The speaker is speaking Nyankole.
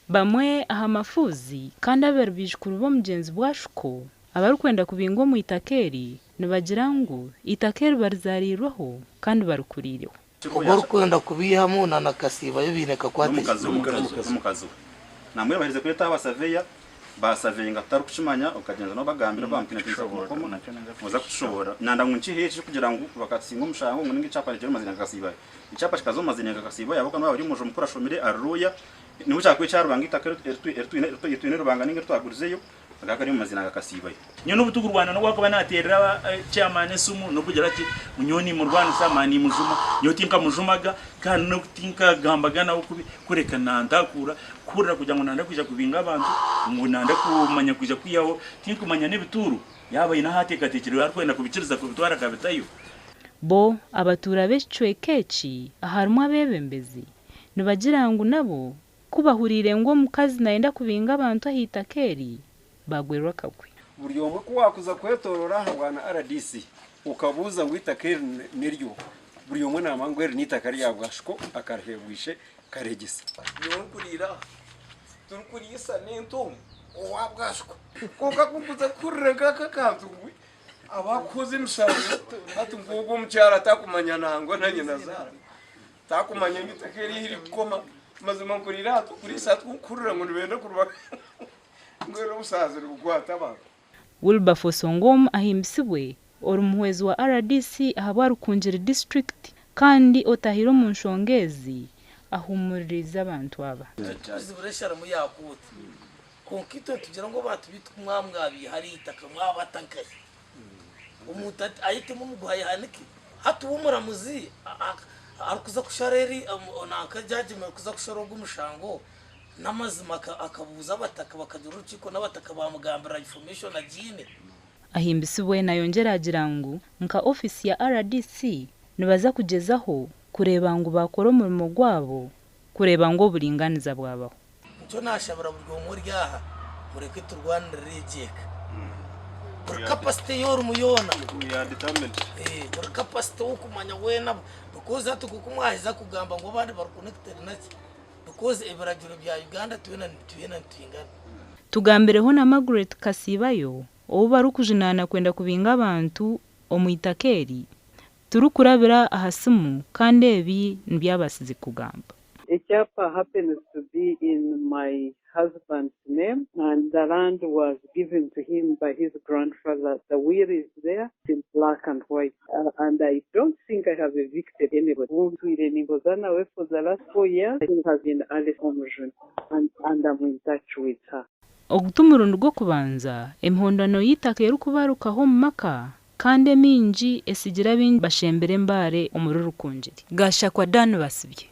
Bamwe aha mafuuzi kandi abari baijukuru b'omugyenzi Bwashuko abarikwenda kubingwa omu itaka eri nibagira ngu eitaka eri barizariirweho kandi barikuriireho. Ogwo orikwenda kubaihamu na Kasiibayo baine kakwate ki? N'omukazi we. Nambwenu baherize kweta abasaveya, basaveyenga tutarikukimanya okagyenza nobagambira bamupinapinisa kumukoma oza kukishoboorora. Nanda ngu nkihe eki kugira ngu bakatusinga omushango ngu ninga ekyapa nikiri omu maziina ga Kasiibayo. Ekyapa kikaza omu maziina ga Kasiibayo ahabw'okuba niwe aba ari omwojo mukuru ashomire ari lawyer, niwe kyakuba ekya Rubanga eitaka eritwine eritwine Rubanga ninga eritwagurizeyo Akaba kari omu mazina ga Kasiibayo. Nyowe n'obu tukurwana n'obu akuba naateerera chairman esimu n'okugira ki ngu nyowe nimurwanisa manya nimujuma, nyowe tinkamujumaga kandi n'obu tinkagambaga nawe kubi kureka nantakuura kuhurira kugira ngu nayenda kwija kubinga abantu ngu nayenda kumanya kwija kwihaho tinkumanya n'ebituuro yaaba aine ahu ateekateekire arikwenda kubikiriza kubitwara akabitayo. Bo abatuura b'ekicweka eki aharimu abeebembezi nibagira ngu nabo Ku bahuriire ngu omukazi nayenda kubinga abantu aha itaka eri, baagwerwa akagwe. Buri omwe ku waakuza kwetoorora aha bwana rdc okabuuza ngu eitaka eri n'ery'oha, buri omwe naamanya ngu eri n'eitaka rya Bwashiko akariheebwa ishe Karegesa. Nyowe nkuriire aha turikuriisa n'ente omu owa Bwashiko kwonka ku nkuza kuhurira nk'aka akantu ngu abakuhoza emishango hati nk'ogwo omukyara takumanya nangwa na nyinazaara. Takumanya ngu eitaka eri ahu ririkukoma. Mazima nkuriire aha turikuriisa hati kukuhurira ngu nibenda kuriba mbwenu obusaasi nibukwata abantu. Wilberforce Ongom ahimbisibwe, ori muhwezi wa rdc ahabwa Rukungiri disiturikiti kandi otahire omu nshonga ezi ahuumuririize abantu aba. Titukuzibira esharamu ya kooti, kwonka itwe nitugira ngu abantu baitu ku mwaba mwabiiha ahari eitaka mwabata nkahi? Omuntu ayetemu omuguha ayehanike. Hati we omuramuzi arikuza kushara eri nanka jaji arikuza kushara ogu omushango n'amazima akabuuza abataka bakagira orukiiko n'abataka baamugambira information agiine. Ahimbisibwe nayongyera agira ngu nka ofiisi ya rdc nibaza kugyezaho kureeba ngu baakora omurimo gwabo kureeba ngu oburinganiza bwabaho. Nikyo naashabira buri omwe ori aha, mureke turwanirire egi eka. Buri capacity ei orimu yoona, buri capacity ow'okumanya weena because hati nk'oku mwaheza kugamba ngu abandi bari connected naki, because ebiragiro bya Uganda twena twena nitwingana. Tugambireho na Margaret Kasiibayo ou barikujunaana kwenda kubinga abantu omu itaka eri turikurabira aha simu kandi ebi nibyo abaasize kugamba. Ekyapa happens to be in my husband's name and the land was given to him by his grandfather, the will is there in black and white and I don't think I have evicted anybody ou ntwire nimpoza nawe for the last 4 years has been Alice Omujuni and and am in touch with her. Ogu ti murundi gw'okubanza emihondano y'eitaka erikubarukaho omu maka kandi emiingi etsigire abaingi bashembire embare omuri Rukungiri. Gashakwa Dan Basibye.